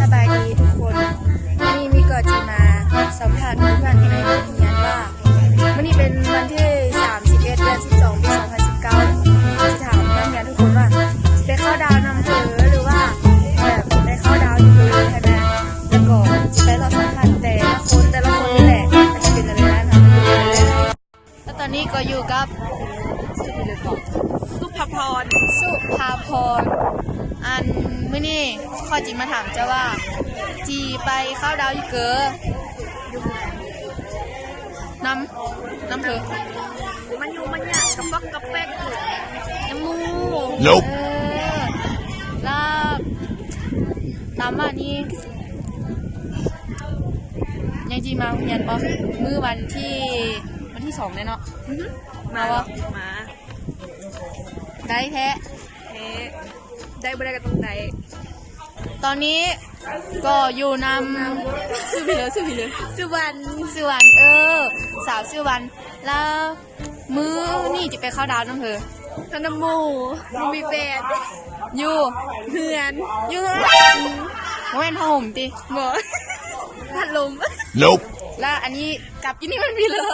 ສະບາຍດີທຸກຄົນ, ມື້ນີ້ມີກໍຈະມາສຳພາດເພື່ອນໃນໂຮງຮຽນວ່າ ມື້ນີ້ເປັນວັນທີສາມສິບເອັດ ເດືອນສິບສອງ ປີສອງພັນສິບເກົ້າ ຊິຖາມນັກຮຽນທຸກຄົນວ່າ ຊິໄປເຂົ້າດາວນຳເພິ ຫຼືວ່າແບບໄປເຂົ້າດາວຢູ່ເພິຫັ້ນນະ ແລ້ວກໍຊິໄປລອບສຳພາດແຕ່ລະຄົນ ແຕ່ລະຄົນນີ້ແຫຼະ ວ່າຈະເປັນແນວໃດນະ. ແລ້ວຕອນນີ້ກໍຢູ່ກັບ ຊື່ຫຍັງເກາະ ສຸພາພອນ ສຸພາພອນ. ອັນ ມື້ນີ້ຂ້ອຍຊິມາຖາມເຈົ້າວ່າ ຊິໄປເຂົ້າດາວຢູ່ເກີ ຢູ່ເຮືອນ ນຳ ນຳເພິ ມາຢູ່ມາຫຍັງກະປອກກະແປກຢູ່ນຳໝູ່ ເອີ ແລ້ວຕາມວ່ານີ້ ຍັງຊິມາໂຮງຮຽນບໍ່? ມື້ວັນທີ ວັນທີສອງແລ້ວເນາະ ອືຮຶ ມາບໍ່? ມາ ໄດ້ແທ້ ແທ້ ໄດ້ບໍ່ໄດ້ກໍຕ້ອງໄດ້. ຕອນນີ້ກໍຢູ່ນຳ ຊື່ຫຍັງ ຊື່ຫຍັງ ສຸວັນ ສຸວັນ ເອີ ສາວສຸວັນ ແລ້ວ ມື້ນີ້ຈະໄປເຂົ້າດາວນຳເພິ ເຂົ້ານຳໝູ່ ບໍ່ມີແຟນ ຢູ່ເຮືອນ ຢູ່ເຮືອນ ອືມ ບໍ່ແມ່ນຜ້າຫົ່ມຕິ? ບໍ່ ພັດລົມ ແລ້ວອັນນີ້ກັບກິນນີ້ມັນພີເລີ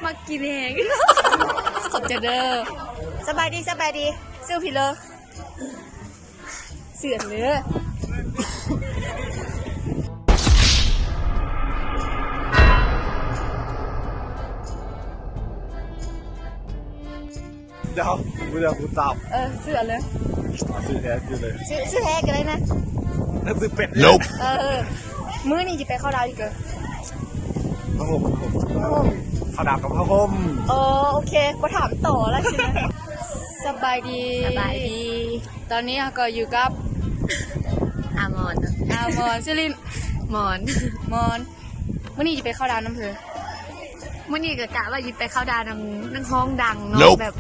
ມັກກິນແຮງ ຂອບໃຈເດີ. ສະບາຍດີ ສະບາຍດີ ຊື່ພີເລີ ເຊື່ອເລີ. ດຽວ ບໍ່ໄດ້ກູຕາມ ເອີ ຊື່ເລີຍ ຊື່ແທ້ຊື່ເລີຍ ຊື່ ຊື່ແທ້ກໍໄດ້ນະ ໜັງສືເປັດ ເອີ ມື້ນີ້ຊິໄປເຂົ້າດາວອີກເກີ ຜ້າຫົ່ມ ຜ້າຫົ່ມ ເຂົ້າດາວກັບຜ້າຫົ່ມ ອໍ ໂອເຄ ບໍ່ຖາມຕໍ່ລະຊິນະ. ສະບາຍດີ ສະບາຍດີ. ຕອນນີ້ເຮົາກໍຢູ່ກັບ ອາມອນ ອາມອນ ຊື່ຫຼິ້ນ ມອນ ມອນ. ມື້ນີ້ຊິໄປເຂົ້າດາວນຳເພິ? ມື້ນີ້ກໍກະວ່າຊິໄປເຂົ້າດາວນຳນັກຮ້ອງດັງເນາະ ແບບ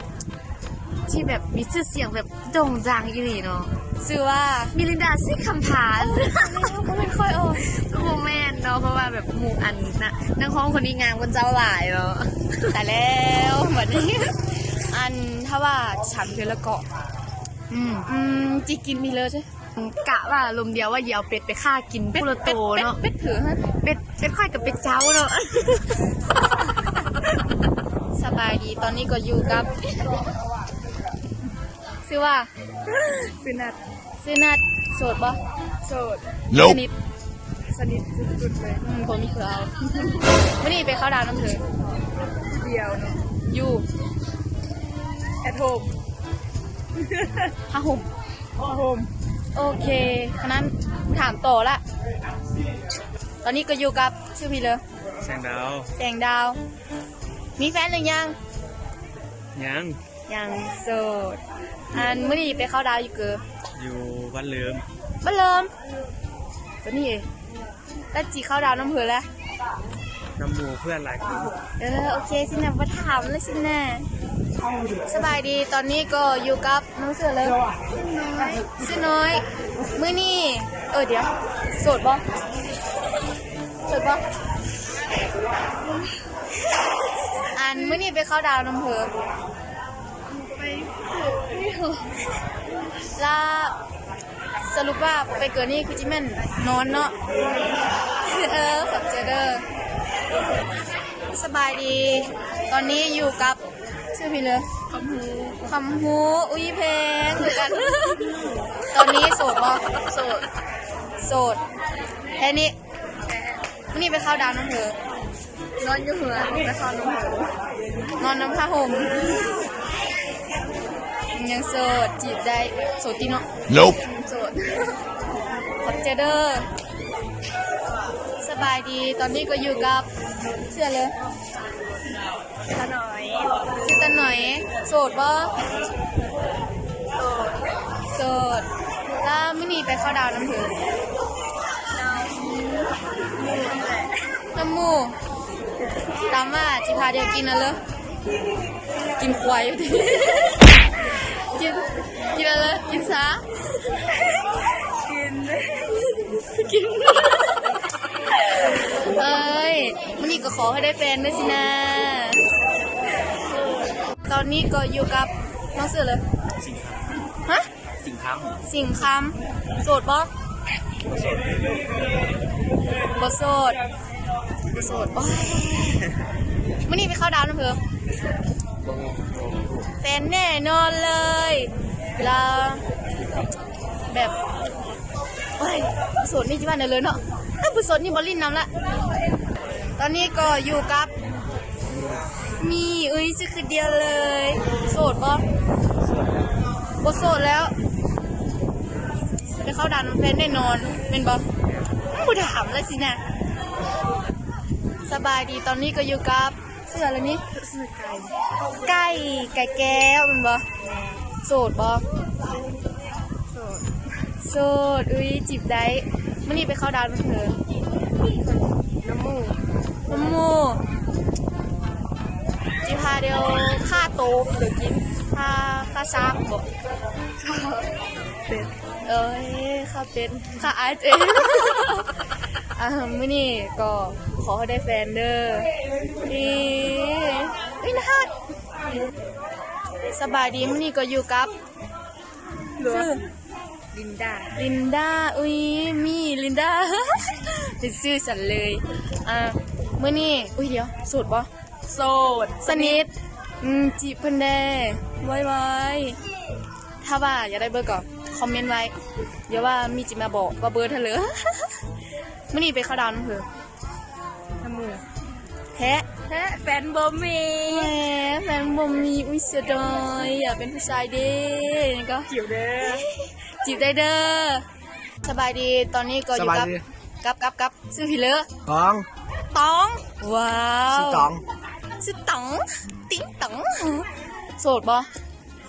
ທີ່ແບບມີຊື່ສຽງແບບໂດ່ງດັງອີ່ຫຼີເນາະ ຊື່ວ່າ ມິລິນດາ ສີຄຳຜານ. ບໍ່ແມ່ນຂ້ອຍ ບໍ່ແມ່ນເນາະ ເພາະວ່າແບບໝູ່ອັນນະ ນັກຮ້ອງຄົນນີ້ງາມກວ່າເຈົ້າຫຼາຍເນາະ. ຕາຍແລ້ວບັດນີ້ ອັນ ຖ້າວ່າສາມເທື່ອລະເກາະ ອືມ ອືມ ຈິກິນມີເລີຍ ກະວ່າລົມດຽວວ່າຊິເອົາເປັດໄປຂ້າກິນພຸ້ນລະໂຕເນາະ ເປັດ ເປັດ ເປັດ ເປັດຂ້ອຍກັບເປັດເຈົ້າເນາະ. ສະບາຍດີ ຕອນນີ້ກໍຢູ່ກັບ ຊື່ວ່າ ຊື່ນັດ ຊື່ນັດ. ໂສດບໍ່? ໂສດ. ສະໜິດ ສະໜິດສຸດໆເລີຍ. ອືມ ບໍ່ມີຜູ້ເອົາ. ມື້ນີ້ໄປເຂົ້າດາວນຳເພິ? ຜູ້ດຽວເນາະ. ຢູ່ at home ຜ້າຫົ່ມ ຜ້າຫົ່ມ. ໂອເຄ ຄັນນັ້ນຖາມຕໍ່ລະ. ຕອນນີ້ກໍຢູ່ກັບ ຊື່ພີເລີ ແສງດາວ ແສງດາວ. ມີແຟນຫຼືຍັງ? ຍັງ ຍັງໂສດ. ອັນ ມື້ນີ້ໄປເຂົ້າດາວຢູ່ເກີ? ຢູ່ບ້ານເລີມ ບ້ານເລີມ. ຕົວນີ້ເອງ ແລ້ວຊິເຂົ້າດາວນຳເພິລະ? ນຳໝູ່ເພື່ອນຫຼາຍຄົນ. ເອີ ໂອເຄ ຊິນະ ບໍ່ຖາມແລ້ວຊິນະ. ສະບາຍດີ ຕອນນີ້ກໍຢູ່ກັບນ້ອງຊື່ເລີ ຊື່ນ້ອຍ. ມື້ນີ້ ເອີ ດຽວ ໂສດບໍ່? ໂສດບໍ່? ອັນ ມື້ນີ້ໄປເຂົ້າດາວນຳເພິ? ໄປ ລະ ສະຫຼຸບວ່າໄປເກີນນີ້ຄືຊິແມ່ນນອນເນາະ. ເອີ ຂອບໃຈເດີ. ສະບາຍດີ ຕອນນີ້ຢູ່ກັບ ຊື່ພີເລີ ຄຳຮູ້ ຄຳຮູ້. ອຸ້ຍ ແພງຄືກັນ. ຕອນນີ້ໂສດບໍ່? ໂສດ ໂສດ. ແຄ່ນີ້ ມື້ນີ້ໄປເຂົ້າດາວນຳເພິ? ນອນຢູ່ເຮືອນ ໄປເຂົ້ານຳເພິ ນອນນຳຜ້າຫົ່ມ. ຍັງໂສດ ຈີບໄດ້ ໂສດຕິເນາະ? ໂສດ. ຂອບໃຈເດີ. ສະບາຍດີ ຕອນນີ້ກໍຢູ່ກັບ ຊື່ເລີຍ ຕາໜ້ອຍ ຊື່ຕາໜ້ອຍ. ໂສດບໍ່? ໂສດ ໂສດ. ລະມື້ນີ້ໄປເຂົ້າດາວນຳເພິ? ນຳໝູ່ ຕາມວ່າຊິພາດຽວກິນອັນເລີ ກິນຄວາຍ ກິນ ກິນອັນເລີ ກິນຊາ ກິນ ກິນ. ເອີຍ ມື້ນີ້ກໍຂໍໃຫ້ໄດ້ແຟນເດີຊິນາ. ຕອນນີ້ກໍຢູ່ກັບນ້ອງຊື່ເລີຍ ສິງຄຳ ຮະ? ສິງຄຳ ສິງຄຳ. ໂສດບໍ່? ບໍ່ໂສດ ບໍ່ໂສດ ໂອ້ຍ ມື້ນີ້ໄປເຂົ້າດາວນຳເພິ່ນ ແຟນແນ່ນອນເລີຍ ລາວແບບ ໂອ້ຍ ບໍ່ໂສດນີ້ຊິວ່າແນວເລີຍເນາະ ເອີ ບໍ່ໂສດນີ້ບໍ່ຫຼິ້ນນຳລະ. ຕອນນີ້ກໍຢູ່ກັບ ມີ ເອີຍ ຊື່ຄືດຽວເລີຍ ໂສດບໍ່? ບໍ່ໂສດແລ້ວ ໄປເຂົ້າດາວນຳແຟນແນ່ນອນ ແມ່ນບໍ່? ບໍ່ຖາມລະຊິນະ. ສະບາຍດີ ຕອນນີ້ກໍຢູ່ກັບ ຊື່ອະໄລນີ້? ຊື່ໄກ່ ໄກ່ ໄກ່ແກ້ວແມ່ນບໍ່? ໂສດບໍ່? ໂສດ ໂສດ ອຸ້ຍ ຈີບໄດ້. ມື້ນີ້ໄປເຂົ້າດາວນຳເພິ່ນ ນຳໝູ່ ນຳໝູ່ ຊິພາດຽວຂ້າໂຕເດີກິນ ຂ້າ ຂ້າຊ້າງບໍ? ເປັດ ເອີຍ ຂ້າເປັດ ຂ້າອາຍຕົວເອງ. ອ່າ ມື້ນີ້ກໍຂໍໃຫ້ໄດ້ແຟນເດີ. ອີ ອຸ້ຍ ນາຮັກ. ສະບາຍດີ ມື້ນີ້ກໍຢູ່ກັບ ຊື່ ລິນດາ ລິນດາ ອຸ້ຍ ມີລິນດາ ເປັນຊື່ສັນເລີຍ. ອ່າ ມື້ນີ້ ອຸ້ຍ ດຽວ ໂສດບໍ່? ໂສດ ສະໜິດ ອືມ ຈີບເພິ່ນແດ່ ໄວໆ. ຖ້າວ່າຢາກໄດ້ເບີກໍຄອມເມັນໄວ້ ດຽວວ່າມີຈິມາບອກວ່າເບີເທົ່າເລີ. ມື້ນີ້ໄປເຂົ້າດາວນຳເພິ່ນ ນຳໝູ່ ແທ້ ແທ້ ແຟນບໍ່ມີ ແທ້ ແຟນບໍ່ມີ ອຸ້ຍ ເສຍດາຍ ຢາກເປັນຜູ້ຊາຍເດ້. ນີ້ກໍ ຈີບເດີ ຈີບໄດ້ເດີ. ສະບາຍດີ ຕອນນີ້ກໍຢູ່ກັບ ສະບາຍດີ ກັບ ກັບ ກັບ ຊື່ພິເລີ ຕອງ ຕອງ ວ້າວ ຊື່ຕອງ ຊື່ຕອງ ຕິງຕອງ. ໂສດບໍ່?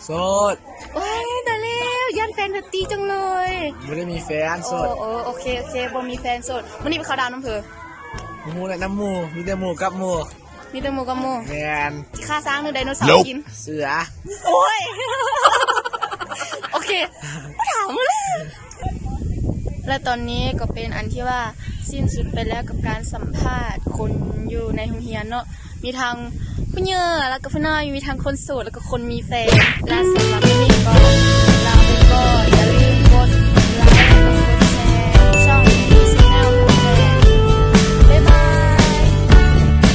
ໂສດ. ໂອ້ຍ ຕາຍແລ້ວ ຢ້ານແຟນເພິ່ນຕີຈັງເລີຍ. ບໍ່ໄດ້ມີແຟນ ໂສດ. ໂອ້ ໂອເຄ ໂອເຄ ບໍ່ມີແຟນ ໂສດ. ມື້ນີ້ໄປເຂົ້າດາວນຳເພິ່ນ? ບໍ່ຮູ້ແຫຼະ ນຳໝູ່ ມີແຕ່ໝູ່ກັບໝູ່ ມີແຕ່ໝູ່ກັບໝູ່. ແມ່ນ. ຊິຂ້າຊ້າງ ຫຼື ໄດໂນເສົາກິນ? ເສືອ. ໂອ້ຍ ໂອເຄ ບໍ່ຖາມເລີຍ. ແລະ ຕອນນີ້ກໍເປັນອັນທີ່ວ່າສິ້ນສຸດໄປແລ້ວກັບການສຳພາດຄົນຢູ່ໃນໂຮງຮຽນເນາະ. ມີທັງຜູ້ໃຫຍ່ ແລ້ວກໍຜູ້ນ້ອຍ ມີທັງຄົນໂສດ ແລ້ວກໍຄົນມີແຟນ. ແລະ ສຳລັບມື້ນີ້ກໍ